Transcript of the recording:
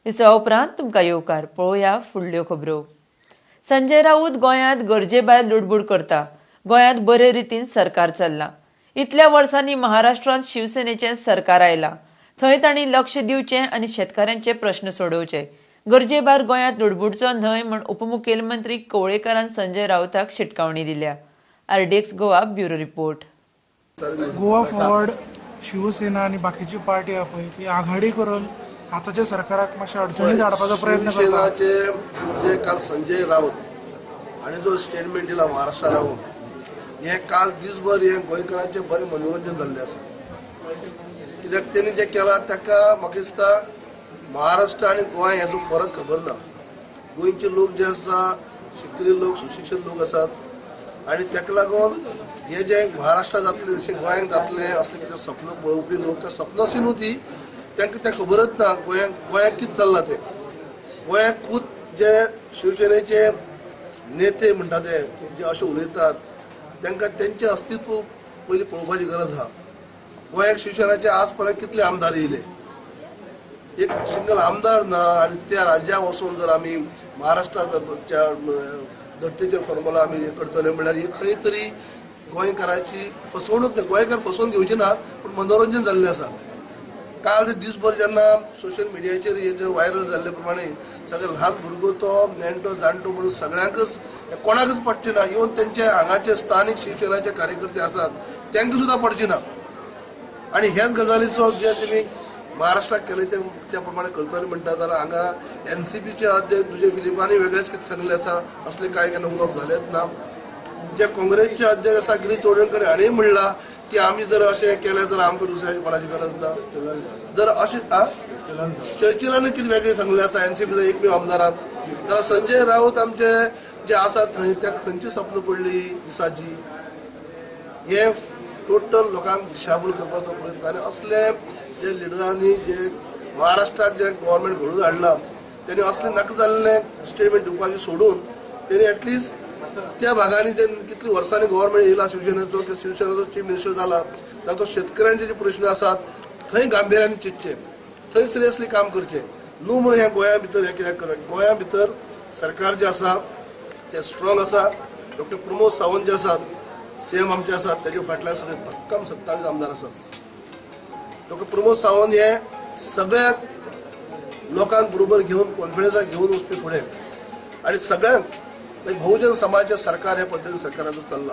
विसवा उपरांत तुमकां येवकार. पळोवया फुडल्यो खबरो. संजय राऊत गोंयांत गरजे भायर लुडबूड करता. गोंयांत बरे रितीन सरकार चल्लां. इतल्या वर्सांनी महाराष्ट्रांत शिवसेनेचें सरकार आयलां, थंय तांणी लक्ष दिवचें आनी शेतकाऱ्यांचे प्रश्न सोडोवचे. गरजेभायर गोंयांत लुडबुडचो न्हय म्हूण उपमुखेलमंत्री कवळेकारान संजय राऊताक शिटकावणी दिल्या. RDX Goa, bureau report. Goa forward, Shivsena आनी बाकीची पार्टी आहा पळय, ती आघाडी करून आतांच्या सरकाराक मातशें अडचणीत हाडपाचो प्रयत्न करता. शिवसेनाचे जे काल संजय राऊत हाणें जो स्टेटमेंट दिला महाराष्ट्रा रावन, हें काल दिसभर हें गोंयकारांचें बरें मनोरंजन जाल्लें आसा. कित्याक तेणी जें केलां ताका म्हाका दिसता महाराष्ट्र आनी गोंय हेजो फरक खबर ना. गोंयचे लोक जे आसा, शिकिल्ले लोक, सुशिक्षीत लोक आसात आनी ताका लागून हे जे महाराष्ट्रात जातलें जशें गोंयांत जातलें असलें कितें सपन पळोवपी लोक, त्या सपनां न्हू ती, तांकां तें खबरच ना गोंयांत कितें चल्लां तें. गोंयांत खूद जे शिवसेनेचे नेते म्हणटा ते जे अशें उलयतात, तांकां तेंचें अस्तित्व पयलीं पळोवपाची गरज आसा. गोंयांत शिवसेनाचे आज पर्यंत कितले आमदार येयले? एक सिंगल आमदार ना. आनी त्या राज्याक वचून जर आमी महाराष्ट्राच्या धर्तेचेर फॉर्मुला आमी हें करतले म्हणल्यार ही खंय तरी गोंयकाराची फसवणूक. गोंयकार फसोवन घेवचे नात, पूण मनोरंजन जाल्लें आसा. काल दिसभर जेन्ना सोशल मिडियाचेर हे जर व्हायरल जाल्ले प्रमाणे सगळे ल्हान भुरगो तो नेणटो जाणटो म्हणून सगळ्यांकच, कोणाकच पडचें ना. इवन तेंचे हांगाचे स्थानीक शिवसेनाचे कार्यकर्ते आसात तांकां सुद्दां पडचें ना. आनी ह्याच गजालीचो जे तुमी महाराष्ट्राक केले ते त्या प्रमाणे करतले म्हणटा जाल्यार हांगा एनसीपीचे अध्यक्ष जुजे फिलिपानी वेगळेच कितें सांगलें आसा, असलें कांय केन्ना उलोवप जालेंच ना. जे काँग्रेसचे अध्यक्ष आसा गिरीश चोडणकर हांणी म्हणलां की आमी जर अशें केलें जाल्यार आमकां दुसऱ्याची कोणाची गरज ना. जर अशें चर्चिलान कितें वेगळें सांगलें आसा एनसीपीचो एकमेव आमदारान, जाल्यार संजय राऊत आमचे जे आसात थंय ताका खंयची सपन पडली दिसाची? हे टोटल लोकांक दिशाभूल करपाचो प्रयत्न. आनी असले जे लिडरांनी जे महाराष्ट्राक जे गव्हर्मेंट घडोवन हाडलां, तेणी असले नाका जाल्ले स्टेटमेंट दिवपाचें सोडून तेणी एटलिस्ट त्या भागांनी जे कितली वर्सांनी गव्हर्मेंट येयला शिवसेनेचो, त्या शिवसेनेचो चीफ मिनिस्टर जाला, जाल्यार तो शेतकऱ्यांचे जे प्रश्न आसात थंय गांभिर्यान चिंतचे, थंय सिरियसली काम करचें. न्हू म्हणून ह्या गोंया भितर हें कित्याक करप? गोंया भितर सरकार जें आसा तें स्ट्रॉंग आसा. डॉक्टर प्रमोद सावंत जे आसात, सीएम आमचे आसात, तेजे फाटल्यान सगळे भक्कम 27 आमदार आसात. डॉक्टर प्रमोद सावंत हे सगळ्या लोकांक बरोबर घेवन, कॉन्फिडन्साक घेवन वचपी फुडें आनी सगळ्यांक बहुजन समाजाचें सरकार ह्या पद्दतीन सरकाराचो चल्ला.